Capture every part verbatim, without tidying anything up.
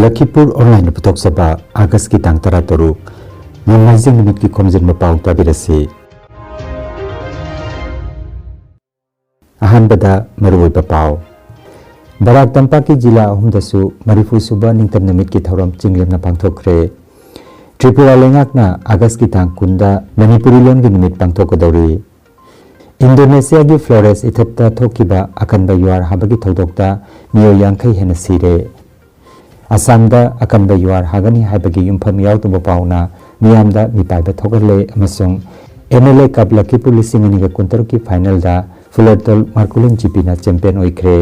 ꯂꯈꯤꯄꯨꯔ ꯑꯣꯟꯂꯥꯏꯟꯅ ꯄꯨꯊꯣꯛꯆꯕ ꯑꯥꯒꯁꯀꯤ ꯇꯥꯡ ꯇꯔꯥꯇꯔꯨꯛ, ꯅꯣꯡꯃꯥꯏꯖꯤꯡ ꯅꯨꯃꯤꯠꯀꯤ ꯈꯣꯝꯖꯤꯟꯕ ꯄꯥꯎ ꯇꯥꯕꯤꯔꯁꯤ꯫ ꯑꯍꯥꯟꯕꯗ ꯃꯔꯨꯑꯣꯏꯕ ꯄꯥꯎ꯫ ꯕꯔꯥꯛ ꯇꯝꯄꯥꯛꯀꯤ ꯖꯤꯂꯥ ꯑꯍꯨꯝꯗꯁꯨ ꯃꯔꯤꯐꯨ ꯁꯨꯕ ꯅꯤꯡꯇꯝ ꯅꯨꯃꯤꯠꯀꯤ ꯊꯧꯔꯝ ꯆꯤꯡꯂꯦꯝꯅ ꯄꯥꯡꯊꯣꯛꯈ꯭ꯔꯦ꯫ ꯇ꯭ꯔꯤꯄꯨꯔꯥ ꯂꯩꯉꯥꯛꯅ ꯑꯥꯒꯁꯀꯤ ꯇꯥꯡ ꯀꯨꯟꯗ ꯃꯅꯤꯄꯨꯔꯤ ꯂꯣꯟꯒꯤ ꯅꯨꯃꯤꯠ ꯄꯥꯡꯊꯣꯛꯀꯗꯧꯔꯤ꯫ ꯏꯟꯗꯣꯅꯦꯁꯤꯌꯥꯒꯤ ꯐ꯭ꯂꯣꯔꯦꯁ ꯏꯊꯠꯇ ꯊꯣꯛꯈꯤꯕ ꯑꯀꯟꯕ ꯌꯨꯍꯥꯔ ꯍꯥꯕꯒꯤ ꯊꯧꯗꯣꯛꯇ ꯃꯤꯑꯣꯏ ꯌꯥꯡꯈꯩ ꯍꯦꯟꯅ ꯁꯤꯔꯦ꯫ ꯑꯁꯥꯝꯗ ꯑꯀꯟꯕ ꯌꯨꯍꯥꯔ ꯍꯥꯒꯅꯤ ꯍꯥꯏꯕꯒꯤ ꯌꯨꯝꯐꯝ ꯌꯥꯎꯗꯕ ꯄꯥꯎꯅ ꯃꯤꯌꯥꯝꯗ ꯃꯤꯄꯥꯏꯕ ꯊꯣꯛꯍꯜꯂꯦ ꯑꯃꯁꯨꯡ ꯑꯦꯝ ꯑꯦꯜ ꯑꯦ ꯀꯞ ꯂꯈꯤꯄꯨꯔ ꯂꯤꯁꯤꯡ ꯑꯅꯤꯒ ꯀꯨꯟꯇꯔꯨꯛꯀꯤ ꯐꯥꯏꯅꯦꯜꯗ ꯐꯨꯂꯔꯇꯣꯜ ꯃꯥꯔꯀꯨꯂꯤꯟ ꯖꯤꯄꯤꯅ ꯆꯦꯝꯄꯤꯌꯟ ꯑꯣꯏꯈ꯭ꯔꯦ꯫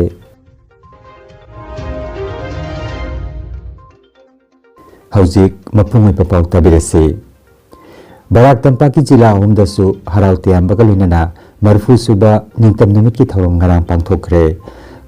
ꯍꯧꯖꯤꯛ ꯃꯄꯨꯡ ꯑꯣꯏꯕ ꯄꯥꯎ ꯇꯥꯕꯤꯔꯁꯤ꯫ ꯕꯔꯥꯛ ꯇꯝꯄꯥꯛꯀꯤ ꯖꯤꯂꯥ ꯑꯍꯨꯝꯗꯁꯨ ꯍꯔꯥꯎ ꯇꯌꯥꯝꯕꯒ ꯂꯣꯏꯅꯅ ꯃꯔꯤꯐꯨ ꯁꯨꯕ ꯅꯤꯡꯇꯝ ꯅꯨꯃꯤꯠꯀꯤ ꯊꯧꯔꯝ ꯉꯔꯥꯡ ꯄꯥꯡꯊꯣꯛꯈ꯭ꯔꯦ꯫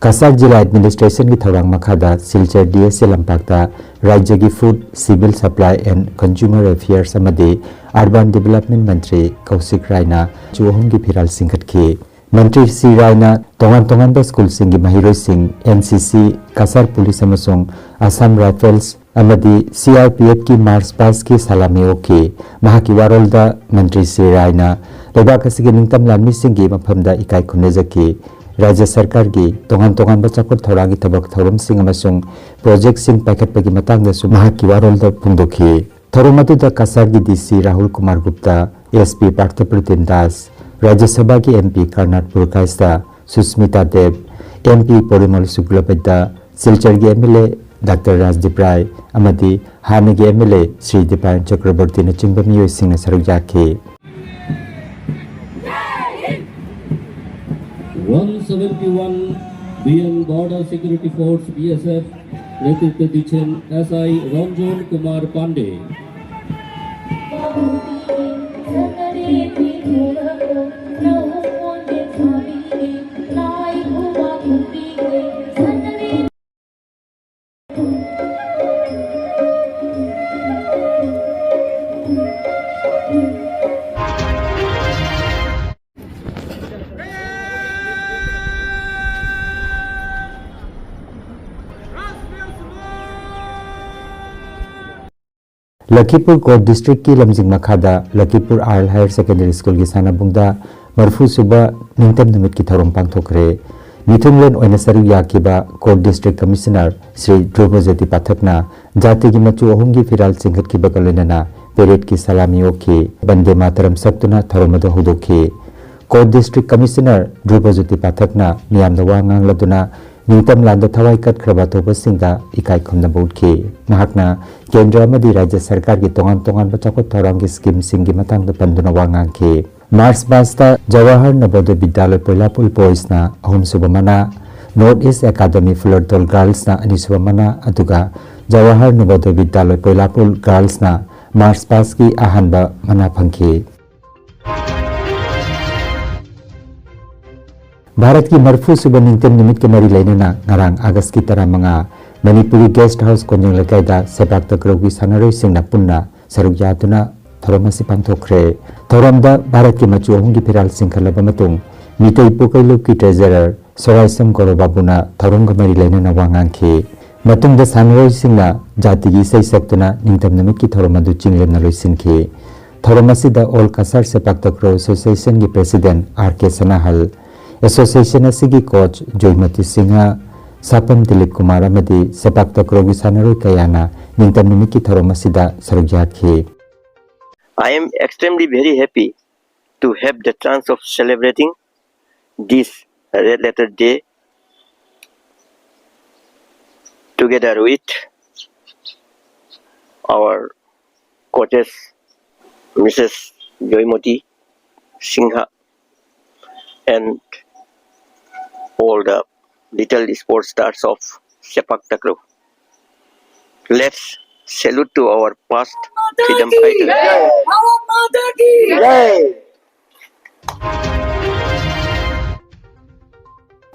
ꯀꯁꯥꯔ ꯖꯤꯂꯥ ꯑꯦꯗꯃꯤꯅꯤꯁꯇ꯭ꯔꯦꯁꯟꯒꯤ ꯊꯧꯔꯥꯡ ꯃꯈꯥꯗ ꯁꯤꯜꯆꯔ ꯗꯤ ꯑꯦꯁ ꯑꯦ ꯂꯝꯄꯥꯛꯇ ꯔꯥꯖ꯭ꯌꯒꯤ food, civil supply and consumer affairs ꯑꯃꯗꯤ ꯑꯔꯕꯥꯟ ꯗꯤꯕꯦꯂꯞꯃꯦꯟ ꯃꯟꯇ꯭ꯔꯤ ꯀꯧꯁꯤꯛ ꯔꯥꯏꯅ ꯆꯨ ꯑꯍꯨꯝꯒꯤ ꯐꯤꯔꯥꯜ ꯆꯤꯡꯈꯠꯈꯤ꯫ ꯃꯟꯇ꯭ꯔꯤ ꯁꯤ ꯔꯥꯏꯅ ꯇꯣꯉꯥꯟ ꯇꯣꯉꯥꯟꯕ ꯁ꯭ꯀꯨꯜꯁꯤꯡꯒꯤ ꯃꯍꯩꯔꯣꯏꯁꯤꯡ, ꯑꯦꯟ ꯁꯤ ꯁꯤ, ꯀꯁꯥꯔ ꯄꯨꯂꯤꯁ ꯑꯃꯁꯨꯡ ꯑꯁꯥꯝ ꯔꯥꯏꯐꯜꯁ ꯑꯃꯗꯤ ꯁꯤ ꯑꯥꯔ ꯄꯤ ꯑꯦꯐꯀꯤ ꯃꯥꯔꯆ ꯄꯥꯁꯀꯤ ꯁꯂꯥꯃꯤ ꯑꯣꯛꯈꯤ꯫ ꯃꯍꯥꯛꯀꯤ ꯋꯥꯔꯣꯜꯗ ꯃꯟꯇ꯭ꯔꯤ ꯁꯤ ꯔꯥꯏꯅ ꯂꯩꯕꯥꯛ ꯑꯁꯤꯒꯤ ꯅꯤꯡꯇꯝ ꯂꯥꯟꯃꯤꯁꯤꯡꯒꯤ ꯃꯐꯝꯗ ꯏꯀꯥꯏ ꯈꯨꯝꯅꯖꯈꯤ꯫ ꯔꯥꯖ꯭ꯌ ꯁꯔꯀꯥꯔꯒꯤ ꯇꯣꯉꯥꯟ ꯇꯣꯉꯥꯟꯕ ꯆꯥꯎꯈꯠ ꯊꯧꯔꯥꯡꯒꯤ ꯊꯕꯛ ꯊꯧꯔꯝꯁꯤꯡ ꯑꯃꯁꯨꯡ ꯄ꯭ꯔꯣꯖꯦꯛꯁꯤꯡ ꯄꯥꯏꯈꯠꯄꯒꯤ ꯃꯇꯥꯡꯗꯁꯨ ꯃꯍꯥꯛꯀꯤ ꯋꯥꯔꯣꯜꯗ ꯐꯣꯡꯗꯣꯛꯈꯤ꯫ ꯊꯧꯔꯝ ꯑꯗꯨꯗ ꯀꯁꯥꯔꯒꯤ ꯗꯤ ꯁꯤ ꯔꯥꯍꯨꯜ ꯀꯨꯃꯥꯔ ꯒꯨꯞꯇꯥ, ꯑꯦꯁ ꯄꯤ ꯄꯥꯔꯊ ꯄ꯭ꯔꯇꯤꯝ ꯗꯥꯁ, ꯔꯥꯖ꯭ꯌ ꯁꯚꯥꯒꯤ M P Kanad Purkayastha, Susmita Dev, M P Parimal Suklabaidya, ꯁꯤꯜꯆꯔꯒꯤ M L A doctor Rajdeep Roy ꯑꯃꯗꯤ ꯍꯥꯟꯅꯒꯤ M L A Shri Dipayan ꯆꯀ꯭ꯔꯕꯔꯇꯤꯅꯆꯤꯡꯕ ꯃꯤꯑꯣꯏꯁꯤꯡꯅ ꯁꯔꯨꯛ ꯌꯥꯈꯤ꯫ One seventy-one B N Border Security Force, B S F, নেতৃত্বে দিচ্ছেন এসআই রঞ্জন কুমার পান্ডে। ꯂꯈꯤꯄꯨꯔ ꯀꯣꯔꯠ ꯗꯤꯁꯇ꯭ꯔꯤꯛꯀꯤ ꯂꯝꯖꯤꯡ ꯃꯈꯥꯗ ꯂꯈꯤꯄꯨꯔ ꯑꯥꯔꯜ ꯍꯥꯌꯔ ꯁꯦꯀꯦꯟꯗꯔꯤ ꯁ꯭ꯀꯨꯜꯒꯤ ꯁꯥꯟꯅꯕꯨꯡꯗ ꯃꯔꯤꯐꯨ ꯁꯨꯕ ꯅꯤꯡꯇꯝ ꯅꯨꯃꯤꯠꯀꯤ ꯊꯧꯔꯝ ꯄꯥꯡꯊꯣꯛꯈ꯭ꯔꯦ꯫ ꯃꯤꯊꯨꯡꯂꯦꯟ ꯑꯣꯏꯅ ꯁꯔꯨꯛ ꯌꯥꯈꯤꯕ ꯀꯣꯔꯠ ꯗꯤꯁꯇ꯭ꯔꯤꯛ ꯀꯃꯤꯁꯅꯔ ꯁ꯭ꯔꯤ ꯙ꯭ꯔꯨꯕꯖ꯭ꯌꯣꯇꯤ ꯄꯥꯊꯛꯅ ꯖꯥꯇꯤꯒꯤ ꯃꯆꯨ ꯑꯍꯨꯝꯒꯤ ꯐꯤꯔꯥꯜ ꯆꯤꯡꯈꯠꯈꯤꯕꯒ ꯂꯣꯏꯅꯅ ꯄꯦꯔꯦꯗꯀꯤ ꯁꯂꯥꯃꯤ ꯑꯣꯛꯈꯤ꯫ ꯕꯟꯗꯦ ꯃꯥꯇꯔꯝ ꯁꯛꯇꯨꯅ ꯊꯧꯔꯝ ꯑꯗꯨ ꯍꯧꯗꯣꯛꯈꯤ꯫ ꯀꯣꯔꯠ ꯗꯤꯁꯇ꯭ꯔꯤꯛ ꯀꯃꯤꯁꯅꯔ ꯙ꯭ꯔꯨꯕꯖ꯭ꯌꯣꯇꯤ ꯄꯥꯊꯛꯅ ꯃꯤꯌꯥꯝꯗ ꯋꯥ ꯉꯥꯡꯂꯗꯨꯅ ꯅꯤꯡꯇꯝ ꯂꯥꯟꯗ ꯊꯋꯥꯏ ꯀꯠꯈ꯭ꯔꯕ ꯑꯇꯣꯞꯄꯁꯤꯡꯗ ꯏꯀꯥꯏ ꯈꯨꯝꯅꯕ ꯎꯠꯈꯤ꯫ ꯃꯍꯥꯛꯅ ꯀꯦꯟꯗ꯭ꯔ ꯑꯃꯗꯤ ꯔꯥꯖ꯭ꯌ ꯁꯔꯀꯥꯔꯒꯤ ꯇꯣꯉꯥꯟ ꯇꯣꯉꯥꯟꯕ ꯆꯥꯎꯈꯠ ꯊꯧꯔꯥꯡꯒꯤ ꯁ꯭ꯀꯤꯝꯁꯤꯡꯒꯤ ꯃꯇꯥꯡꯗ ꯄꯟꯗꯨꯅ ꯋꯥ ꯉꯥꯡꯈꯤ꯫ ꯃꯥꯔꯆ ꯄꯥꯁꯇ ꯖꯋꯥꯍꯔ ꯅꯕꯣꯗꯣꯌ ꯕꯤꯗ꯭ꯌꯥꯂꯣꯏ ꯄꯣꯏꯂꯥꯄꯨꯜ ꯕꯣꯏꯁꯅ ꯑꯍꯨꯝꯁꯨꯕ ꯃꯅꯥ, ꯅꯣꯔꯠ ꯏꯁ ꯑꯦꯀꯥꯗꯃꯤ ꯐꯨꯂꯔꯇꯣꯜ ꯒꯥꯔꯜꯁꯅ ꯑꯅꯤꯁꯨꯕ ꯃꯅꯥ, ꯑꯗꯨꯒ ꯖꯋꯥꯍꯔ ꯅꯕꯣꯗꯣꯌ ꯕꯤꯗ꯭ꯌꯥꯂꯣꯏ ꯄꯣꯏꯂꯥꯄꯨꯜ ꯒꯥꯔꯜꯁꯅ ꯃꯥꯔꯆ ꯄꯥꯁꯀꯤ ꯑꯍꯥꯟꯕ ꯃꯅꯥ ꯐꯪꯈꯤ꯫ ꯚꯥꯔꯠꯀꯤ ꯃꯔꯤꯐꯨ ꯁꯨꯕ ꯅꯤꯡꯇꯝ ꯅꯨꯃꯤꯠꯀ ꯃꯔꯤ ꯂꯩꯅꯅ ꯉꯔꯥꯡ ꯑꯥꯒꯁꯀꯤ ꯇꯔꯥꯃꯉꯥ, ꯃꯅꯤꯄꯨꯔꯒꯤ ꯒꯦꯁꯠ ꯍꯥꯎꯁ ꯀꯣꯟꯖꯦꯡ ꯂꯩꯀꯥꯏꯗ ꯁꯦꯄꯥꯛ ꯇꯀ꯭ꯔꯧꯒꯤ ꯁꯥꯟꯅꯔꯣꯏꯁꯤꯡꯅ ꯄꯨꯟꯅ ꯁꯔꯨꯛ ꯌꯥꯗꯨꯅ ꯊꯧꯔꯝ ꯑꯁꯤ ꯄꯥꯡꯊꯣꯛꯈ꯭ꯔꯦ꯫ ꯊꯧꯔꯝꯗ ꯚꯥꯔꯠꯀꯤ ꯃꯆꯨ ꯑꯍꯨꯝꯒꯤ ꯐꯤꯔꯥꯜ ꯆꯤꯡꯈꯠꯂꯕ ꯃꯇꯨꯡ ꯃꯤꯇꯩ ꯄꯣꯀꯩꯂꯨꯞꯀꯤ ꯇ꯭ꯔꯦꯖꯔꯔ ꯁꯣꯔꯥꯏꯁꯝ ꯒꯧꯔꯕꯥꯕꯨꯅ ꯊꯧꯔꯝꯒ ꯃꯔꯤ ꯂꯩꯅꯅ ꯋꯥ ꯉꯥꯡꯈꯤ꯫ ꯃꯇꯨꯡꯗ ꯁꯥꯟꯅꯔꯣꯏꯁꯤꯡꯅ ꯖꯥꯇꯤꯒꯤ ꯏꯁꯩ ꯁꯛꯇꯨꯅ ꯅꯤꯡꯇꯝ ꯅꯨꯃꯤꯠꯀꯤ ꯊꯧꯔꯝ ꯑꯗꯨ ꯆꯤꯡꯂꯦꯝꯅ ꯂꯣꯏꯁꯤꯟꯈꯤ꯫ ꯊꯧꯔꯝ ꯑꯁꯤꯗ ꯑꯣꯜ ꯀꯁꯥꯔ ꯁꯦꯄꯥꯛ ꯇꯀ꯭ꯔꯣ ꯑꯦꯁꯣꯁꯤꯌꯦꯁꯟꯒꯤ ꯄ꯭ꯔꯦꯁꯤꯗꯦꯟꯠ ꯑꯥꯔ ꯀꯦ ꯁꯅꯥꯍꯜ, ꯑꯦꯁꯣꯁꯤꯌꯦꯁꯟ ꯑꯁꯤꯒꯤ ꯀꯣꯆ ꯖꯣꯏꯃꯇꯤ ꯁꯤꯡꯍ, ꯁꯥꯄꯝ ꯗꯤꯂꯤꯞ ꯀꯨꯃꯥꯔ ꯑꯃꯗꯤ ꯁꯦꯄꯥꯛ ꯇꯀ꯭ꯔꯣꯒꯤ ꯁꯥꯟꯅꯔꯣꯏ ꯀꯌꯥꯅ ꯅꯤꯡꯇꯝ ꯅꯨꯃꯤꯠꯀꯤ ꯊꯧꯔꯝ ꯑꯁꯤꯗ ꯁꯔꯨꯛ ꯌꯥꯈꯤ꯫ I am extremely very happy to have the chance of celebrating this red letter day together with our coaches, Missus Joymoti Singha, and all the little sports stars of Sepak Takraw. Let's salute to our past freedom fighters.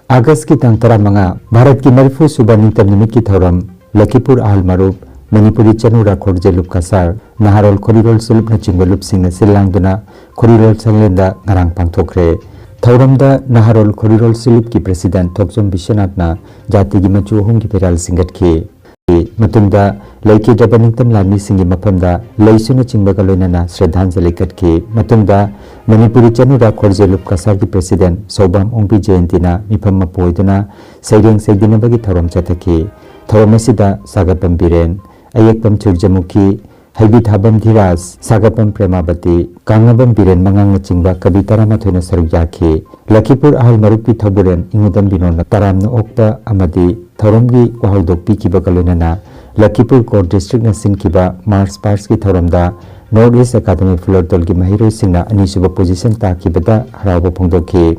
ꯑꯥꯒꯁꯀꯤ ꯇꯥꯡ ꯇꯔꯥꯃꯉꯥ, ꯚꯥꯔꯠꯀꯤ ꯃꯔꯤꯐꯨ ꯁꯨꯕ ꯅꯤꯡꯇꯝ ꯅꯨꯃꯤꯠꯀꯤ ꯊꯧꯔꯝ ꯂꯈꯤꯄꯨꯔ ꯑꯥꯜ ꯃꯔꯨꯞ, ꯃꯅꯤꯄꯨꯔꯤ ꯆꯅꯨꯔꯥꯈꯣꯔ ꯖꯦꯂꯨꯞ ꯀꯁꯥꯔ, ꯅꯍꯥꯔꯣꯜ ꯈꯣꯔꯤꯔꯣꯜ ꯁꯤꯂꯨꯞꯅꯆꯤꯡꯕ ꯂꯨꯞꯁꯤꯡꯅ ꯁꯤꯜ ꯂꯥꯡꯗꯨꯅ ꯈꯣꯔꯤꯔꯣꯜ ꯁꯪꯂꯦꯟꯗ ꯉꯔꯥꯡ ꯄꯥꯡꯊꯣꯛꯈ꯭ꯔꯦ꯫ ꯊꯧꯔꯝꯗ ꯅꯍꯥꯔꯣꯜ ꯈꯣꯔꯤꯔꯣꯜ ꯁꯤꯂꯨꯞꯀꯤ ꯄ꯭ꯔꯦꯁꯤꯗꯦꯟꯠ ꯊꯣꯛꯆꯣꯝ ꯕꯤꯁ꯭ꯋꯅꯥꯊꯅ ꯖꯥꯇꯤꯒꯤ ꯃꯆꯨ ꯑꯍꯨꯝꯒꯤ ꯐꯤꯔꯥꯜ ꯁꯤꯡꯒꯠꯈꯤ꯫ ꯃꯇꯨꯡꯗ ꯂꯩꯈꯤꯗ꯭ꯔꯕ ꯅꯤꯡꯇꯝ ꯂꯥꯟꯃꯤꯁꯤꯡꯒꯤ ꯃꯐꯝꯗ ꯂꯩꯁꯨꯅꯆꯤꯡꯕꯒ ꯂꯣꯏꯅꯅ ꯁ꯭ꯔꯗꯥꯟꯖꯂꯤ ꯀꯠꯈꯤ꯫ ꯃꯇꯨꯡꯗ ꯃꯅꯤꯄꯨꯔꯤ ꯆꯅꯨꯔꯥ ꯈꯣꯔꯖꯦ ꯂꯨꯞ ꯀꯁꯥꯔꯒꯤ ꯄ꯭ꯔꯦꯁꯤꯗꯦꯟ ꯁꯧꯕꯥꯝ ꯑꯣꯡꯕꯤ ꯖꯌꯟꯇꯤꯅ ꯃꯤꯐꯝ ꯃꯄꯨ ꯑꯣꯏꯗꯨꯅ ꯁꯩꯔꯦꯡ ꯁꯩꯗꯤꯟꯅꯕꯒꯤ ꯊꯧꯔꯝ ꯆꯠꯊꯈꯤ꯫ ꯊꯧꯔꯝ ꯑꯁꯤꯗ ꯁꯥꯒꯠꯄꯝ ꯕꯤꯔꯦꯟ, ꯑꯌꯦꯛꯄꯝ ꯁꯨꯔꯖꯃꯨꯈꯤ, ꯍꯩꯕꯤꯊꯥꯕꯝ ꯙꯤꯔꯥꯖ, ꯁꯥꯒꯠꯄꯝ ꯄ꯭ꯔꯦꯃꯥꯕꯇꯤ, ꯀꯥꯡꯉꯕꯝ ꯕꯤꯔꯦꯟ ꯃꯉꯥꯡꯅꯆꯤꯡꯕ ꯀꯕꯤ ꯇꯔꯥꯃꯥꯊꯣꯏꯅ ꯁꯔꯨꯛ ꯌꯥꯈꯤ꯫ ꯂꯈꯤꯄꯨꯔ ꯑꯍꯜ ꯃꯔꯨꯞꯀꯤ ꯊꯧꯕꯨꯔꯦꯟ ꯏꯉꯨꯗꯝ ꯕꯤꯅꯣꯟꯅ ꯇꯔꯥꯝꯅ ꯑꯣꯛꯄ ꯑꯃꯗꯤ ꯊꯧꯔꯝꯒꯤ ꯋꯥꯍꯧꯗꯣꯛ ꯄꯤꯈꯤꯕꯒ ꯂꯣꯏꯅꯅ ꯂꯈꯤꯄꯨꯔ ꯀꯣꯔꯠ ꯗꯤꯁꯇ꯭ꯔꯤꯛꯅ ꯁꯤꯟꯈꯤꯕ ꯃꯥꯔꯆ ꯄꯥꯁꯀꯤ ꯊꯧꯔꯝꯗ ꯅꯣꯔꯠ ꯏꯁ ꯑꯦꯀꯥꯗꯃꯤ ꯐꯨꯂꯔꯇꯣꯜꯒꯤ ꯃꯍꯩꯔꯣꯏꯁꯤꯡꯅ ꯑꯅꯤꯁꯨꯕ ꯄꯣꯖꯤꯁꯟ ꯇꯥꯈꯤꯕꯗ ꯍꯔꯥꯎꯕ ꯐꯣꯡꯗꯣꯛꯈꯤ꯫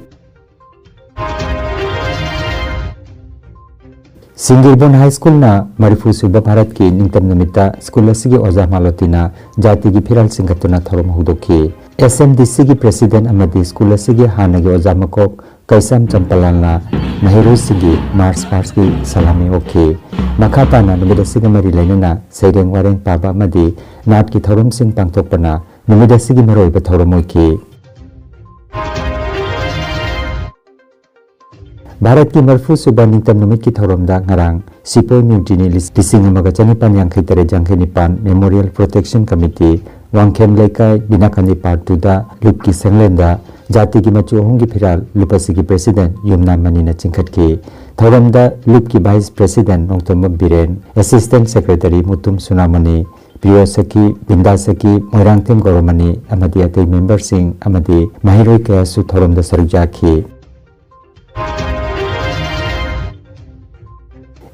ꯁꯤꯡꯒꯤꯔꯕꯣꯟ ꯍꯥꯏ ꯁ꯭ꯀꯨꯜꯅ ꯃꯔꯤꯐꯨ ꯁꯨꯕ ꯚꯥꯔꯠꯀꯤ ꯅꯤꯡꯇꯝ ꯅꯨꯃꯤꯠꯇ ꯁ꯭ꯀꯨꯜ ꯑꯁꯤꯒꯤ ꯑꯣꯖꯥ ꯃꯥꯂꯣꯇꯤꯅ ꯖꯥꯇꯤꯒꯤ ꯐꯤꯔꯥꯜ ꯆꯤꯡꯈꯠꯇꯨꯅ ꯊꯧꯔꯝ ꯍꯧꯗꯣꯛꯈꯤ꯫ ꯑꯦꯁ ꯑꯦꯝ ꯗꯤ ꯁꯤꯒꯤ ꯄ꯭ꯔꯦꯁꯤꯗꯦꯟ ꯑꯃꯗꯤ ꯁ꯭ꯀꯨꯜ ꯑꯁꯤꯒꯤ ꯍꯥꯟꯅꯒꯤ ꯑꯣꯖꯥ ꯃꯀꯣꯛ ꯀꯩꯁꯥꯝ ꯆꯝꯄꯂꯥꯜꯅ ꯃꯍꯩꯔꯣꯏꯁꯤꯡꯒꯤ ꯃꯥꯔꯆ ꯄꯥꯁꯀꯤ ꯁꯂꯥꯃꯤ ꯑꯣꯛꯈꯤ꯫ ꯃꯈꯥ ꯇꯥꯅ ꯅꯨꯃꯤꯠ ꯑꯁꯤꯒ ꯃꯔꯤ ꯂꯩꯅꯅ ꯁꯩꯔꯦꯡ ꯋꯥꯔꯦꯡ ꯄꯥꯕ ꯑꯃꯗꯤ ꯅꯥꯠꯀꯤ ꯊꯧꯔꯝꯁꯤꯡ ꯄꯥꯡꯊꯣꯛꯄꯅ ꯅꯨꯃꯤꯠ ꯑꯁꯤꯒꯤ ꯃꯔꯨꯑꯣꯏꯕ ꯊꯧꯔꯝ ꯑꯣꯏꯈꯤ꯫ ꯚꯥꯔꯠꯀꯤ ꯃꯔꯤꯐꯨ ꯁꯨꯕ ꯅꯤꯡꯇꯝ ꯅꯨꯃꯤꯠꯀꯤ ꯊꯧꯔꯝꯗ ꯉꯔꯥꯡ ꯁꯤꯄꯣꯏ ꯃ꯭ꯌꯨꯇꯤꯅꯤ ꯂꯤꯁꯤꯡ ꯑꯃꯒ ꯆꯅꯤꯄꯥꯟ ꯌꯥꯡꯈꯩ ꯇꯔꯦꯠ ꯌꯥꯡꯈꯩ ꯅꯤꯄꯥꯟ ꯃꯦꯃꯣꯔꯤꯌꯦꯜ ꯄ꯭ꯔꯣꯇꯦꯛꯁꯟ ꯀꯃꯤꯇꯤ, ꯋꯥꯡꯈꯦꯝ ꯂꯩꯀꯥꯏ, ꯕꯤꯅꯥꯀꯥꯅꯤ ꯄꯥꯔꯠ ꯇꯨꯗ ꯂꯨꯞꯀꯤ ꯁꯪꯂꯦꯟꯗ ꯖꯥꯇꯤꯒꯤ ꯃꯆꯨ ꯑꯍꯨꯝꯒꯤ ꯐꯤꯔꯥꯜ ꯂꯨꯞ ꯑꯁꯤꯒꯤ ꯄ꯭ꯔꯦꯁꯤꯗꯦꯟ ꯌꯨꯝꯅꯥꯝ ꯃꯅꯤꯅ ꯆꯤꯡꯈꯠꯈꯤ꯫ ꯊꯧꯔꯝꯗ ꯂꯨꯞꯀꯤ vice president Nongthombam Biren, assistant secretary Mutum ꯁꯨꯅꯥꯃꯅꯤ, ꯄ꯭ꯔꯤꯌꯣ ꯁꯈꯤ, ꯕꯤꯟꯗꯥ ꯁꯈꯤ, ꯃꯣꯏꯔꯥꯡꯊꯦꯝ ꯒꯧꯔꯃꯅꯤ ꯑꯃꯗꯤ ꯑꯇꯩ ꯃꯦꯝꯕꯔꯁꯤꯡ ꯑꯃꯗꯤ ꯃꯍꯩꯔꯣꯏ ꯀꯌꯥꯁꯨ ꯊꯧꯔꯝꯗ ꯁꯔꯨꯛ ꯌꯥꯈꯤ꯫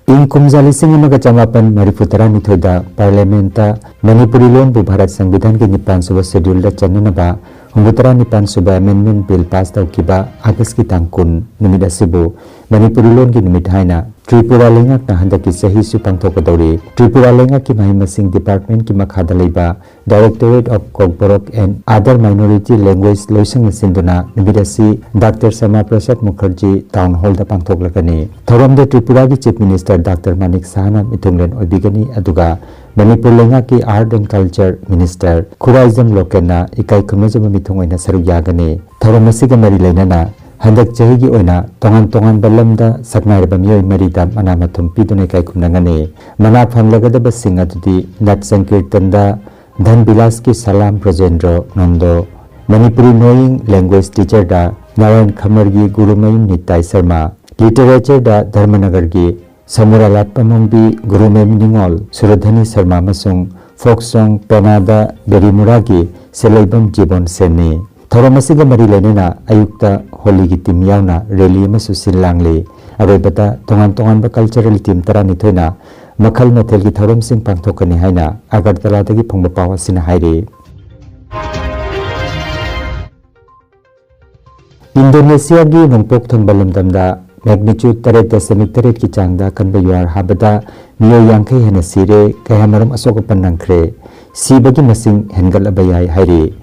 ꯏꯪ ꯀꯨꯝꯖꯥ ꯂꯤꯁꯤꯡ ꯑꯃꯒ ꯆꯃꯥꯄꯟ ꯃꯔꯤꯐꯨ ꯇꯔꯥꯅꯤꯊꯣꯏꯗ ꯄꯥꯔꯂꯤꯌꯥꯃꯦꯟꯠꯇ ꯃꯅꯤꯄꯨꯔꯤ ꯂꯣꯟꯕꯨ ꯚꯥꯔꯠ ꯁꯪꯕꯤꯙꯥꯟꯒꯤ ꯅꯤꯄꯥꯟ ꯁꯨꯕ ꯁꯦꯗ꯭ꯌꯨꯜꯗ ꯆꯟꯅꯅꯕ ꯍꯨꯝꯐꯨꯇꯔꯥ ꯅꯤꯄꯥꯟ ꯁꯨꯕ ꯑꯦꯃꯦꯟꯗꯃꯦꯟꯠ ꯕꯤꯜ ꯄꯥꯁ ꯇꯧꯈꯤꯕ ꯑꯥꯒꯁ꯭ꯠꯀꯤ ꯇꯥꯡ ꯀꯨꯟ ꯅꯨꯃꯤꯠ ꯑꯁꯤꯕꯨ ꯃꯅꯤꯄꯨꯔꯤ ꯂꯣꯟꯒꯤ ꯅꯨꯃꯤꯠ ꯍꯥꯏꯅ ꯇ꯭ꯔꯤꯄꯨꯔꯥ ꯂꯩꯉꯥꯛꯅ ꯍꯟꯗꯛꯀꯤ ꯆꯍꯤꯁꯨ ꯄꯥꯡꯊꯣꯛꯀꯗꯧꯔꯤ꯫ ꯇ꯭ꯔꯤꯄꯨꯔꯥ ꯂꯩꯉꯥꯛꯀꯤ ꯃꯍꯩ ꯃꯁꯤꯡ ꯗꯤꯄꯥꯔꯠꯃꯦꯟꯠꯀꯤ ꯃꯈꯥꯗ ꯂꯩꯕ Directorate of Kokborok and Other Minority Language ꯂꯣꯏꯁꯪꯅ ꯁꯤꯟꯗꯨꯅ ꯅꯨꯃꯤꯠ ꯑꯁꯤ ꯗꯥꯛꯇꯔ ꯁ꯭ꯌꯥꯃꯥ ꯄ꯭ꯔꯁꯥꯗ ꯃꯨꯈꯔꯖꯤ ꯇꯥꯎꯟ ꯍꯣꯜꯗ ꯄꯥꯡꯊꯣꯛꯂꯒꯅꯤ꯫ ꯊꯧꯔꯝꯗ ꯇ꯭ꯔꯤꯄꯨꯔꯥꯒꯤ ꯆꯤꯐ ꯃꯤꯅꯤꯁꯇꯔ ꯗꯥꯛꯇꯔ ꯃꯥꯅꯤꯛ ꯁꯍꯥꯅ ꯃꯤꯊꯨꯡꯂꯦꯟ ꯑꯣꯏꯕꯤꯒꯅꯤ, ꯑꯗꯨꯒ ꯃꯅꯤꯄꯨꯔ ꯂꯩꯉꯥꯛꯀꯤ art and culture minister Khuraijam ꯂꯣꯀꯦꯟꯅ ꯏꯀꯥꯏ ꯈꯨꯝꯅꯖꯕ ꯃꯤꯊꯨꯡ ꯑꯣꯏꯅ ꯁꯔꯨꯛ ꯌꯥꯒꯅꯤ꯫ ꯊꯧꯔꯝ ꯑꯁꯤꯒ ꯃꯔꯤ ꯂꯩꯅꯅ ꯍꯟꯗꯛ ꯆꯍꯤꯒꯤ ꯑꯣꯏꯅ ꯇꯣꯉꯥꯟ ꯇꯣꯉꯥꯟꯕ ꯂꯝꯗ ꯁꯛꯅꯥꯏꯔꯕ ꯃꯤꯑꯣꯏ ꯃꯔꯤꯗ ꯃꯅꯥ ꯃꯊꯨꯝ ꯄꯤꯗꯨꯅ ꯏꯀꯥꯏ ꯈꯨꯝꯅꯒꯅꯤ꯫ ꯃꯅꯥ ꯐꯪꯂꯒꯗꯕꯁꯤꯡ ꯑꯗꯨꯗꯤ ꯅꯠ ꯁꯪꯀꯤꯔꯇꯟꯗ ꯙꯟ ꯕꯤꯂꯥꯁꯀꯤ ꯁꯂꯥꯝ ꯕ꯭ꯔꯖꯦꯟꯗ꯭ꯔꯣ ꯅꯟꯗꯣ, ꯃꯅꯤꯄꯨꯔꯤ ꯅꯣꯌꯤꯡ ꯂꯦꯡꯒ꯭ꯋꯦꯖ ꯇꯤꯆꯔꯗ ꯅꯥꯔꯥꯌꯟ ꯈꯃꯔꯒꯤ ꯒꯨꯔꯨꯃꯌꯨꯝ ꯅꯤꯇꯥꯏ ꯁꯔꯃ, ꯂꯤꯇꯔꯦꯆꯔꯗ ꯙꯔꯃꯅꯒꯔꯒꯤ ꯁꯃꯨꯔꯥ ꯂꯥꯠꯄꯃꯣꯡꯕꯤ ꯒꯨꯔꯨꯃꯌꯨꯝ ꯅꯤꯉꯣꯜ ꯁꯨꯔꯙꯅꯤ ꯁꯔꯃ ꯑꯃꯁꯨꯡ ꯐꯣꯛ ꯁꯣꯡ ꯄꯦꯅꯥꯗ ꯕꯦꯔꯤꯃꯨꯔꯥꯒꯤ ꯁꯦꯂꯩꯕꯝ ꯖꯤꯕꯣꯟ ꯁꯦꯟꯅꯤ꯫ ꯊꯧꯔꯝ ꯑꯁꯤꯒ ꯃꯔꯤ ꯂꯩꯅꯅ ꯑꯌꯨꯛꯇ ꯍꯣꯂꯤꯒꯤ ꯇꯤꯝ ꯌꯥꯎꯅ ꯔꯦꯂꯤ ꯑꯃꯁꯨ ꯁꯤꯜ ꯂꯥꯡꯂꯤ꯫ ꯑꯔꯣꯏꯕꯗ ꯇꯣꯉꯥꯟ ꯇꯣꯉꯥꯟꯕ ꯀꯜꯆꯔꯦꯜ ꯇꯤꯝ ꯇꯔꯥꯅꯤꯊꯣꯏꯅ ꯃꯈꯜ ꯃꯊꯦꯜꯒꯤ ꯊꯧꯔꯝꯁꯤꯡ ꯄꯥꯡꯊꯣꯛꯀꯅꯤ ꯍꯥꯏꯅ ꯑꯒꯔꯇꯂꯥꯗꯒꯤ ꯐꯪꯕ ꯄꯥꯎ ꯑꯁꯤꯅ ꯍꯥꯏꯔꯤ꯫ ꯏꯟꯗꯣꯅꯦꯁꯤꯌꯥꯒꯤ ꯅꯣꯡꯄꯣꯛ ꯊꯪꯕ ꯂꯝꯗꯝꯗ ꯃꯦꯒꯅꯤꯆꯨꯠ ꯇꯔꯦꯠ ꯗꯁꯃꯤꯛ ꯇꯔꯦꯠꯀꯤ ꯆꯥꯡꯗ ꯑꯀꯟꯕ ꯌꯨꯍꯥꯔ ꯍꯥꯕꯗ ꯃꯤꯑꯣꯏ ꯌꯥꯡꯈꯩ ꯍꯦꯟꯅ ꯁꯤꯔꯦ, ꯀꯌꯥꯃꯔꯨꯝ ꯑꯁꯣꯛ ꯑꯄꯟ ꯅꯪꯈ꯭ꯔꯦ, ꯁꯤꯕꯒꯤ ꯃꯁꯤꯡ ꯍꯦꯟꯒꯠꯂꯕ ꯌꯥꯏ ꯍꯥꯏꯔꯤ꯫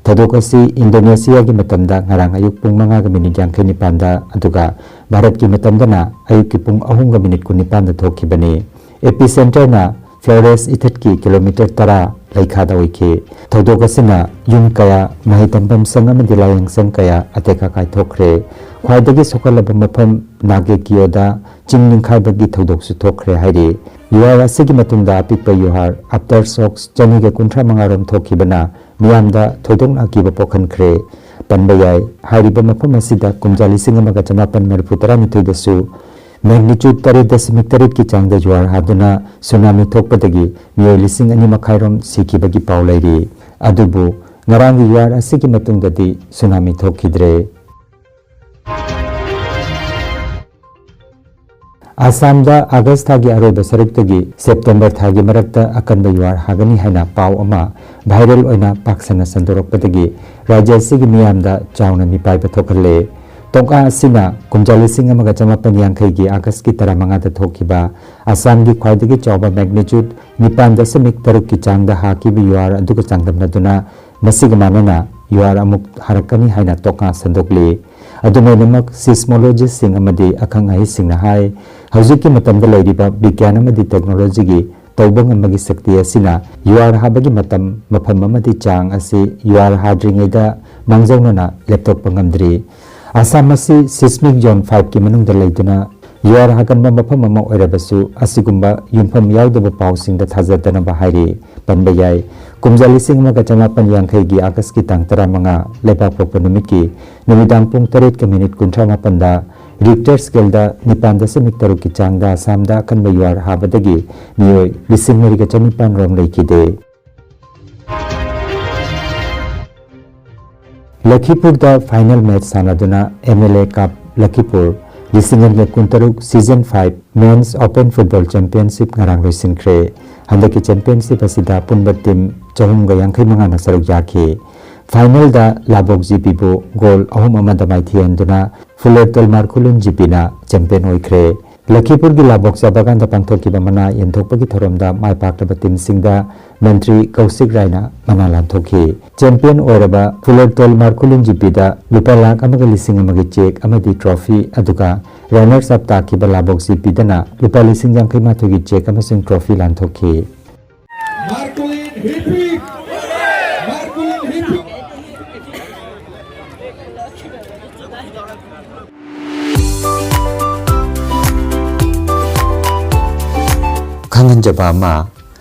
ꯊꯧꯗꯣꯛ ꯑꯁꯤ ꯏꯟꯗꯣꯅꯦꯁꯤꯌꯥꯒꯤ ꯃꯇꯝꯗ ꯉꯔꯥꯡ ꯑꯌꯨꯛ ꯄꯨꯡ ꯃꯉꯥꯒ ꯃꯤꯅꯤꯠ ꯌꯥꯡꯈꯩ ꯅꯤꯄꯥꯟꯗ, ꯑꯗꯨꯒ ꯚꯥꯔꯠꯀꯤ ꯃꯇꯝꯗꯅ ꯑꯌꯨꯛꯀꯤ ꯄꯨꯡ ꯑꯍꯨꯝꯒ ꯃꯤꯅꯤꯠ ꯀꯨꯟꯅꯤꯄꯥꯟꯗ ꯊꯣꯛꯈꯤꯕꯅꯤ꯫ ꯑꯦꯄꯤꯁꯦꯟꯇꯔꯅ ꯐ꯭ꯂꯣꯔꯦꯁ ꯏꯊꯠꯀꯤ ꯀꯤꯂꯣꯃꯤꯇꯔ ꯇꯔꯥ ꯂꯩꯈꯥꯗ ꯑꯣꯏꯈꯤ꯫ ꯊꯧꯗꯣꯛ ꯑꯁꯤꯅ ꯌꯨꯝ ꯀꯌꯥ, ꯃꯍꯩ ꯇꯝꯐꯝ ꯁꯪ ꯑꯃꯗꯤ ꯂꯥꯏꯌꯦꯡ ꯁꯪ ꯀꯌꯥ ꯑꯇꯦꯛ ꯑꯀꯥꯏ ꯊꯣꯛꯈ꯭ꯔꯦ꯫ ꯈ꯭ꯋꯥꯏꯗꯒꯤ ꯁꯣꯛꯍꯜꯂꯕ ꯃꯐꯝ ꯅꯥꯒꯦꯀꯤꯌꯣꯗ ꯆꯤꯡ ꯅꯤꯡꯈꯥꯏꯕꯒꯤ ꯊꯧꯗꯣꯛꯁꯨ ꯊꯣꯛꯈ꯭ꯔꯦ ꯍꯥꯏꯔꯤ꯫ ꯌꯨꯍꯥꯔ ꯑꯁꯤꯒꯤ ꯃꯇꯨꯡꯗ ꯑꯄꯤꯛꯄ ꯌꯨꯍꯥꯔ ꯑꯞꯇꯔ ꯁꯣꯛꯁ ꯆꯅꯤꯒ ꯀꯨꯟꯊ꯭ꯔꯥ ꯃꯉꯥ ꯔꯣꯝ ꯊꯣꯛꯈꯤꯕꯅ ꯃꯤꯌꯥꯝꯗ ꯊꯣꯏꯗꯣꯛꯅ ꯑꯀꯤꯕ ꯄꯣꯛꯍꯟꯈ꯭ꯔꯦ꯫ ꯄꯟꯕ ꯌꯥꯏ, ꯍꯥꯏꯔꯤꯕ ꯃꯐꯝ ꯑꯁꯤꯗ ꯀꯨꯝꯖꯥ ꯂꯤꯁꯤꯡ ꯑꯃꯒ ꯆꯃꯥꯄꯟ ꯃꯔꯤꯐꯨ ꯇꯔꯥꯅꯤꯊꯣꯏꯗꯁꯨ ꯃꯦꯒꯅꯤꯆꯨꯠ ꯇꯔꯦꯠ ꯗꯁꯃꯤꯛ ꯇꯔꯦꯠꯀꯤ ꯆꯥꯡꯗ ꯖꯨꯋꯥꯔ ꯍꯥꯗꯨꯅ ꯁꯨꯅꯥꯃꯤ ꯊꯣꯛꯄꯗꯒꯤ ꯃꯤꯑꯣꯏ ꯂꯤꯁꯤꯡ ꯑꯅꯤ ꯃꯈꯥꯏꯔꯣꯝ ꯁꯤꯈꯤꯕꯒꯤ ꯄꯥꯎ ꯂꯩꯔꯤ꯫ ꯑꯗꯨꯕꯨ ꯉꯔꯥꯡꯒꯤ ꯖꯨꯋꯥꯔ ꯑꯁꯤꯒꯤ ꯃꯇꯨꯡꯗꯗꯤ ꯁꯨꯅꯥꯃꯤ ꯊꯣꯛꯈꯤꯗ꯭ꯔꯦ꯫ ꯑꯁꯥꯝꯗ ꯑꯥꯒꯁ ꯊꯥꯒꯤ ꯑꯔꯣꯏꯕ ꯁꯔꯨꯛꯇꯒꯤ ꯁꯦꯞꯇꯦꯝꯕꯔ ꯊꯥꯒꯤ ꯃꯔꯛꯇ ꯑꯀꯟꯕ ꯌꯨꯍꯥꯔ ꯍꯥꯒꯅꯤ ꯍꯥꯏꯅ ꯄꯥꯎ ꯑꯃ ꯚꯥꯏꯔꯦꯜ ꯑꯣꯏꯅ ꯄꯥꯛ ꯁꯟꯅ ꯁꯟꯗꯣꯔꯛꯄꯗꯒꯤ ꯔꯥꯖ꯭ꯌ ꯑꯁꯤꯒꯤ ꯃꯤꯌꯥꯝꯗ ꯆꯥꯎꯅ ꯃꯤꯄꯥꯏꯕ ꯊꯣꯛꯍꯜꯂꯦ꯫ ꯇꯣꯛꯉꯥ ꯑꯁꯤꯅ ꯀꯨꯝꯖꯥ ꯂꯤꯁꯤꯡ ꯑꯃꯒ ꯆꯃꯥꯄꯟ ꯌꯥꯡꯈꯩꯒꯤ ꯑꯥꯒꯁꯀꯤ ꯇꯔꯥꯃꯉꯥꯗ ꯊꯣꯛꯈꯤꯕ ꯑꯁꯥꯝꯒꯤ ꯈ꯭ꯋꯥꯏꯗꯒꯤ ꯆꯥꯎꯕ ꯃꯦꯒꯅꯤꯆꯨꯠ ꯅꯤꯄꯥꯟ ꯗꯁꯃꯤꯛ ꯇꯔꯨꯛꯀꯤ ꯆꯥꯡꯗ ꯍꯥꯈꯤꯕ ꯌꯨꯍꯥꯔ ꯑꯗꯨꯒ ꯆꯥꯡꯗꯝꯅꯗꯨꯅ ꯃꯁꯤꯒ ꯃꯥꯟꯅꯅ ꯌꯨꯍꯥꯔ ꯑꯃꯨꯛ ꯍꯥꯔꯛꯀꯅꯤ ꯍꯥꯏꯅ ꯇꯣꯛꯉꯥ ꯁꯟꯗꯣꯛꯂꯤ꯫ ꯑꯗꯨꯝ ꯑꯣꯏꯅꯃꯛ, ꯁꯤꯁꯃꯣꯂꯣꯖꯤꯁꯁꯤꯡ ꯑꯃꯗꯤ ꯑꯈꯪ ꯑꯍꯩꯁꯤꯡꯅ ꯍꯥꯏ, ꯍꯧꯖꯤꯛꯀꯤ ꯃꯇꯝꯗ ꯂꯩꯔꯤꯕ ꯕꯤꯒ꯭ꯌꯥꯟ ꯑꯃꯗꯤ ꯇꯦꯛꯅꯣꯂꯣꯖꯤꯒꯤ ꯇꯧꯕ ꯉꯝꯕꯒꯤ ꯁꯛꯇꯤ ꯑꯁꯤꯅ ꯌꯨꯍꯥꯔ ꯍꯥꯕꯒꯤ ꯃꯇꯝ, ꯃꯐꯝ ꯑꯃꯗꯤ ꯆꯥꯡ ꯑꯁꯤ ꯌꯨꯍꯥꯔ ꯍꯥꯗ꯭ꯔꯤꯉꯩꯗ ꯃꯥꯡꯖꯧꯅꯅ ꯂꯦꯞꯊꯣꯛꯄ ꯉꯝꯗ꯭ꯔꯤ꯫ ꯑꯁꯥꯝ ꯑꯁꯤ seismic zone five ꯀꯤ ꯃꯅꯨꯡꯗ ꯂꯩꯗꯨꯅ ꯌꯨꯍꯥꯔ ꯍꯥꯒꯟꯕ ꯃꯐꯝ ꯑꯃ ꯑꯣꯏꯔꯕꯁꯨ, ꯑꯁꯤꯒꯨꯝꯕ ꯌꯨꯝꯐꯝ ꯌꯥꯎꯗꯕ ꯄꯥꯎꯁꯤꯡꯗ ꯊꯥꯖꯗꯅꯕ ꯍꯥꯏꯔꯤ꯫ ꯄꯟꯕ ꯌꯥꯏ, ꯀꯨꯝꯖꯥ ꯂꯤꯁꯤꯡ ꯑꯃꯒ ꯆꯃꯥꯄꯟ ꯌꯥꯡꯈꯩꯒꯤ ꯑꯥꯒꯁꯀꯤ ꯇꯥꯡ ꯇꯔꯥꯃꯉꯥ, ꯂꯩꯕꯥꯛꯄꯣꯛꯄ ꯅꯨꯃꯤꯠꯀꯤ ꯅꯨꯃꯤꯗꯥꯡ ꯄꯨꯡ ꯇꯔꯦꯠꯀ ꯃꯤꯅꯤꯠ ꯀꯨꯟꯊ꯭ꯔꯥ ꯃꯥꯄꯟꯗ Richter scale ꯗ ꯅꯤꯄꯥꯟ ꯗꯁꯃꯤꯛ ꯇꯔꯨꯛꯀꯤ ꯆꯥꯡꯗ ꯑꯁꯥꯝꯗ ꯑꯀꯟꯕ ꯌꯨꯍꯥꯔ ꯍꯥꯕꯗꯒꯤ ꯃꯤꯑꯣꯏ ꯂꯤꯁꯤꯡ ꯃꯔꯤꯒ ꯆꯅꯤꯄꯥꯟ ꯔꯣꯝ ꯂꯩꯈꯤꯗꯦ꯫ ꯂꯈꯤꯄꯨꯔꯗ final match ꯁꯥꯟꯅꯗꯨꯅ M L A Cup ꯂꯈꯤꯄꯨꯔ ꯂꯤꯁꯤꯡ ꯑꯅꯤꯒ ꯀꯨꯟꯇꯔꯨꯛ season five Men's Open Football Championship ꯉꯔꯥꯡ ꯂꯣꯏꯁꯤꯟꯈ꯭ꯔꯦ꯫ ꯍꯟꯗꯛꯀꯤ championship ꯑꯁꯤꯗ ꯑꯄꯨꯟꯕ team ꯆꯍꯨꯝꯒ ꯌꯥꯡꯈꯩ ꯃꯉꯥꯅ ꯁꯔꯨꯛ ꯌꯥꯈꯤ꯫ Final ꯗ ꯂꯥꯕꯣꯛ ꯖꯤꯄꯤꯕꯨ goal ꯑꯍꯨꯝ ꯑꯃꯗ ꯃꯥꯏꯊꯤꯍꯟꯗꯨꯅ ꯐꯨꯂꯔꯇꯣꯜ ꯃꯥꯔꯈꯨꯂꯨꯟ ꯖꯤꯄꯤꯅ champion ꯑꯣꯏꯈ꯭ꯔꯦ꯫ ꯂꯈꯤꯄꯨꯔꯒꯤ ꯂꯥꯕꯣꯛ ꯆꯥꯕꯒꯥꯟꯗ ꯄꯥꯡꯊꯣꯛꯈꯤꯕ ꯃꯅꯥ ꯌꯦꯟꯊꯣꯛꯄꯒꯤ ꯊꯧꯔꯝꯗ ꯃꯥꯏ ꯄꯥꯛꯂꯕ team ꯁꯤꯡꯗ ꯃꯟꯇ꯭ꯔꯤ ꯀꯧꯁꯤꯛ ꯔꯥꯏꯅ ꯃꯅꯥ ꯂꯥꯟꯊꯣꯛꯈꯤ꯫ Champion ꯑꯣꯏꯔꯕ ꯐꯨꯂꯔꯇꯣꯜ ꯃꯥꯔꯈꯨꯂꯨꯟ ꯖꯤꯄꯤꯗ ꯂꯨꯄꯥ ꯂꯥꯈ ꯑꯃꯒ ꯂꯤꯁꯤꯡ ꯑꯃꯒꯤ cheque ꯑꯃꯗꯤ trophy, ꯑꯗꯨꯒ runners up ꯇꯥꯈꯤꯕ ꯂꯥꯕꯣꯛ ꯖꯤꯄꯤꯗꯅ ꯂꯨꯄꯥ ꯂꯤꯁꯤꯡ ꯌꯥꯡꯈꯩ ꯃꯥꯊꯣꯏꯒꯤ cheque ꯑꯃꯁꯨꯡ trophy ꯂꯥꯟꯊꯣꯛꯈꯤ꯫ Marcolin Hippie! Marcolin Hippie! ꯈꯪꯍꯟꯖꯕ ꯑꯃ,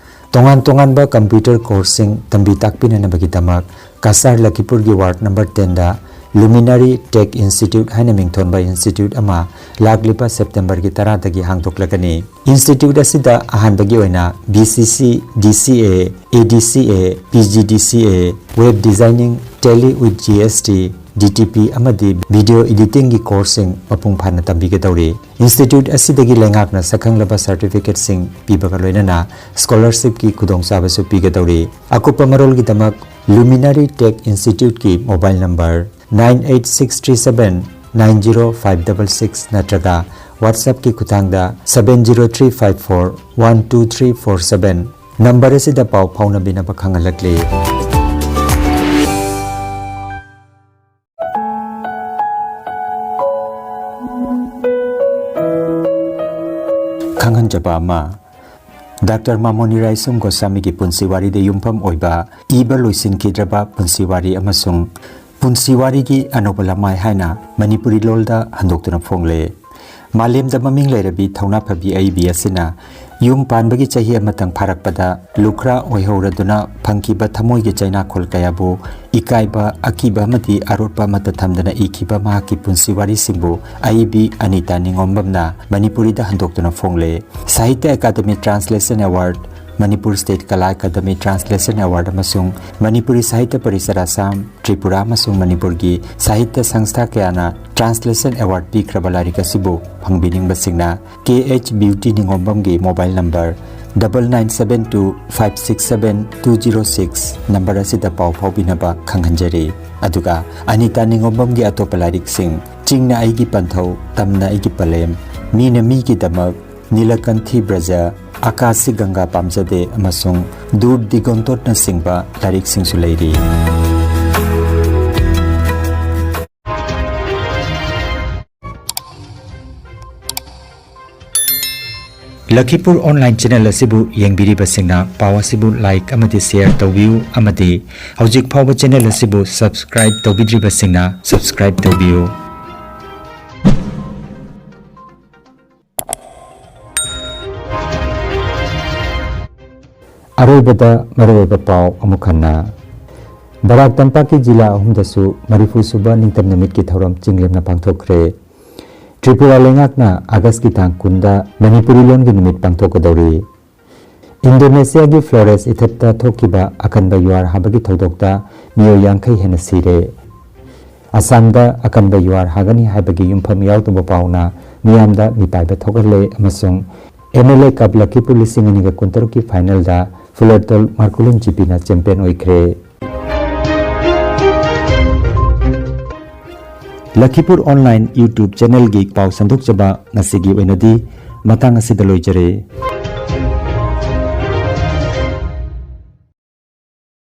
ꯇꯣꯉꯥꯟ ꯇꯣꯉꯥꯟꯕ computer course ꯁꯤꯡ ꯇꯝꯕꯤ ꯇꯥꯛꯄꯤꯅꯅꯕꯒꯤꯗꯃꯛ ꯀꯁꯥꯔ ꯂꯈꯤꯄꯨꯔꯒꯤ ward number ten ꯗ Luminary Tech Institute ꯍꯥꯏꯅ ꯃꯤꯡꯊꯣꯟꯕ institute ꯑꯃ ꯂꯥꯛꯂꯤꯕ September ꯒꯤ ꯇꯔꯥꯗꯒꯤ ꯍꯥꯡꯗꯣꯛꯂꯒꯅꯤ꯫ Institute ꯑꯁꯤꯗ ꯑꯍꯥꯟꯕꯒꯤ ꯑꯣꯏꯅ B C C, D C A, A D C A, P G D C A, Web Designing, Tally with G S T, D T P ꯑꯃꯗꯤ Video Editing ꯒꯤ course ꯁꯤꯡ ꯃꯄꯨꯡ ꯐꯥꯅ ꯇꯝꯕꯤꯒꯗꯧꯔꯤ꯫ Institute ꯑꯁꯤꯗꯒꯤ ꯂꯩꯉꯥꯛꯅ ꯁꯛꯈꯪꯂꯕ certificate ꯁꯤꯡ ꯄꯤꯕꯒ ꯂꯣꯏꯅꯅ scholarship ꯀꯤ ꯈꯨꯗꯣꯡꯆꯥꯕꯁꯨ ꯄꯤꯒꯗꯧꯔꯤ꯫ ꯑꯀꯨꯞꯄ ꯃꯔꯣꯜꯒꯤꯗꯃꯛ Luminary Tech Institute ꯀꯤ mobile number nine eight six three seven nine zero five double six ꯅꯠꯇ꯭ꯔꯒ WhatsApp ꯀꯤ ꯈꯨꯠꯊꯥꯡꯗ seven zero three five four one two three four seven number ꯑꯁꯤꯗ ꯄꯥꯎ ꯐꯥꯎꯅꯕꯤꯅꯕ ꯈꯪꯍꯜꯂꯛꯂꯤ꯫ ꯈꯪꯍꯟꯖꯕ ꯑꯃ, ꯗꯥꯛꯇꯔ ꯃꯥꯃꯣꯅꯤ ꯔꯥꯏꯁꯣꯝ ꯒꯣꯁꯥꯃꯤꯒꯤ ꯄꯨꯟꯁꯤ ꯋꯥꯔꯤꯗ ꯌꯨꯝꯐꯝ ꯑꯣꯏꯕ ꯏꯕ ꯂꯣꯏꯁꯤꯟꯈꯤꯗ꯭ꯔꯕ ꯄꯨꯟꯁꯤ ꯋꯥꯔꯤ ꯑꯃꯁꯨꯡ ꯄꯨꯟꯁꯤ ꯋꯥꯔꯤꯒꯤ ꯑꯅꯧꯕ ꯂꯃꯥꯏ ꯍꯥꯏꯅ ꯃꯅꯤꯄꯨꯔꯤ ꯂꯣꯜꯗ ꯍꯟꯗꯣꯛꯇꯨꯅ ꯐꯣꯡꯂꯦ꯫ ꯃꯥꯂꯦꯝꯗ ꯃꯃꯤꯡ ꯂꯩꯔꯕꯤ ꯊꯧꯅꯥ ꯐꯕꯤ ꯑꯏꯕꯤ ꯑꯁꯤꯅ ꯌꯨꯝ ꯄꯥꯟꯕꯒꯤ ꯆꯍꯤ ꯑꯃꯇꯪ ꯐꯥꯔꯛꯄꯗ ꯂꯨꯈ꯭ꯔꯥ ꯑꯣꯏꯍꯧꯔꯗꯨꯅ ꯐꯪꯈꯤꯕ ꯊꯃꯣꯏꯒꯤ ꯆꯩꯅꯥꯈꯣꯜ ꯀꯌꯥꯕꯨ ꯏꯀꯥꯏꯕ, ꯑꯀꯤꯕ ꯑꯃꯗꯤ ꯑꯔꯣꯠꯄ ꯑꯃꯠꯇ ꯊꯝꯗꯅ ꯏꯈꯤꯕ ꯃꯍꯥꯛꯀꯤ ꯄꯨꯟꯁꯤ ꯋꯥꯔꯤꯁꯤꯡꯕꯨ ꯑꯏꯕꯤ ꯑꯅꯤꯇꯥ ꯅꯤꯉꯣꯝꯕꯝꯅ ꯃꯅꯤꯄꯨꯔꯤꯗ ꯍꯟꯗꯣꯛꯇꯨꯅ ꯐꯣꯡꯂꯦ꯫ Sahitya academy translation award, Manipur state Kala academy translation award ꯑꯃꯁꯨꯡ ꯃꯅꯤꯄꯨꯔꯤ ꯁꯥꯍꯤꯇ꯭ꯌ ꯄꯔꯤꯁꯗ ꯑꯁꯥꯝ, ꯇ꯭ꯔꯤꯄꯨꯔꯥ ꯑꯃꯁꯨꯡ ꯃꯅꯤꯄꯨꯔꯒꯤ ꯁꯥꯍꯤꯇ꯭ꯌ ꯁꯪꯁꯊꯥ ꯀꯌꯥꯅ ꯇ꯭ꯔꯥꯟꯁꯂꯦꯁꯟ ꯑꯦꯋꯥꯔꯗ ꯄꯤꯈ꯭ꯔꯕ ꯂꯥꯏꯔꯤꯛ ꯑꯁꯤꯕꯨ ꯐꯪꯕꯤꯅꯤꯡꯕꯁꯤꯡꯅ ꯀꯦ ꯑꯩꯆ ꯕ꯭ꯌꯨꯇꯤ ꯅꯤꯉꯣꯝꯕꯝꯒꯤ mobile number double nine seven two five six seven two zero six number ꯑꯁꯤꯗ ꯄꯥꯎ ꯐꯥꯎꯕꯤꯅꯕ ꯈꯪꯍꯟꯖꯔꯤ꯫ ꯑꯗꯨꯒ ꯑꯅꯤꯇꯥ ꯅꯤꯉꯣꯝꯕꯝꯒꯤ ꯑꯇꯣꯞꯄ ꯂꯥꯏꯔꯤꯛꯁꯤꯡ, ꯆꯤꯡꯅ ꯑꯩꯒꯤ ꯄꯟꯊꯧ, ꯇꯝꯅ ꯑꯩꯒꯤ ꯄꯂꯦꯝ, ꯃꯤꯅ ꯃꯤꯒꯤꯗꯃꯛ, ꯅꯤꯂꯀꯟꯊꯤ ꯕ꯭ꯔꯖ, ꯑꯀꯥꯁꯤ ꯒꯪꯒꯥ ꯄꯥꯝꯖꯗꯦ ꯑꯃꯁꯨꯡ ꯗꯨꯔ ꯗꯤꯒꯣꯟꯇꯣꯠꯅꯆꯤꯡꯕ ꯂꯥꯏꯔꯤꯛꯁꯤꯡꯁꯨ ꯂꯩꯔꯤ꯫ ꯂꯈꯤꯄꯨꯔ ꯑꯣꯟꯂꯥꯏꯟ ꯆꯦꯅꯦꯜ ꯑꯁꯤꯕꯨ ꯌꯦꯡꯕꯤꯔꯤꯕꯁꯤꯡꯅ ꯄꯥꯎ ꯑꯁꯤꯕꯨ ꯂꯥꯏꯛ ꯑꯃꯗꯤ ꯁꯦꯌꯔ ꯇꯧꯕꯤꯌꯨ ꯑꯃꯗꯤ ꯍꯧꯖꯤꯛ ꯐꯥꯎꯕ ꯆꯦꯅꯦꯜ ꯑꯁꯤꯕꯨ ꯁꯕꯁꯀ꯭ꯔꯥꯏꯕ ꯇꯧꯕꯤꯗ꯭ꯔꯤꯕꯁꯤꯡꯅ ꯁꯕꯁꯀ꯭ꯔꯥꯏꯕ ꯇꯧꯕꯤꯌꯨ꯫ ꯑꯔꯣꯏꯕꯗ ꯃꯔꯨꯑꯣꯏꯕ ꯄꯥꯎ ꯑꯃꯨꯛ ꯍꯟꯅ꯫ ꯕꯔꯥꯛ ꯇꯝꯄꯥꯛꯀꯤ ꯖꯤꯂꯥ ꯑꯍꯨꯝꯗꯁꯨ ꯃꯔꯤꯐꯨ ꯁꯨꯕ ꯅꯤꯡꯇꯝ ꯅꯨꯃꯤꯠꯀꯤ ꯊꯧꯔꯝ ꯆꯤꯡꯂꯦꯝꯅ ꯄꯥꯡꯊꯣꯛꯈ꯭ꯔꯦ꯫ ꯇ꯭ꯔꯤꯄꯨꯔꯥ ꯂꯩꯉꯥꯛꯅ ꯑꯥꯒꯁꯀꯤ ꯇꯥꯡ ꯀꯨꯟꯗ ꯃꯅꯤꯄꯨꯔꯤ ꯂꯣꯟꯒꯤ ꯅꯨꯃꯤꯠ ꯄꯥꯡꯊꯣꯛꯀꯗꯧꯔꯤ꯫ ꯏꯟꯗꯣꯅꯦꯁꯤꯌꯥꯒꯤ ꯐ꯭ꯂꯣꯔꯦꯁ ꯏꯊꯠꯇ ꯊꯣꯛꯈꯤꯕ ꯑꯀꯟꯕ ꯌꯨꯍꯥꯔ ꯍꯥꯕꯒꯤ ꯊꯧꯗꯣꯛꯇ ꯃꯤꯑꯣꯏ ꯌꯥꯡꯈꯩ ꯍꯦꯟꯅ ꯁꯤꯔꯦ꯫ ꯑꯁꯥꯝꯗ ꯑꯀꯟꯕ ꯌꯨꯍꯥꯔ ꯍꯥꯒꯅꯤ ꯍꯥꯏꯕꯒꯤ ꯌꯨꯝꯐꯝ ꯌꯥꯎꯗꯕ ꯄꯥꯎꯅ ꯃꯤꯌꯥꯝꯗ ꯃꯤꯄꯥꯏꯕ ꯊꯣꯛꯍꯜꯂꯦ ꯑꯃꯁꯨꯡ ꯑꯦꯝ ꯑꯦꯜ ꯑꯦ ꯀꯞ ꯂꯈꯤꯄꯨꯔ ꯂꯤꯁꯤꯡ ꯑꯅꯤꯒ ꯀꯨꯟꯇꯔꯨꯛꯀꯤ ꯐꯥꯏꯅꯦꯜꯗ ꯐꯨꯂꯔꯇꯣꯜ ꯃꯥꯔꯀꯨꯂꯤꯟ ꯖꯤꯄꯤꯅ ꯆꯦꯝꯄꯤꯌꯟ ꯑꯣꯏꯈ꯭ꯔꯦ꯫ ꯂꯈꯤꯄꯨꯔ ꯑꯣꯟꯂꯥꯏꯟ YouTube ꯆꯦꯅꯦꯜꯒꯤ ꯄꯥꯎ ꯁꯟꯗꯣꯛꯆꯕ ꯉꯁꯤꯒꯤ ꯑꯣꯏꯅꯗꯤ ꯃꯇꯥꯡ ꯑꯁꯤꯗ ꯂꯣꯏꯖꯔꯦ꯫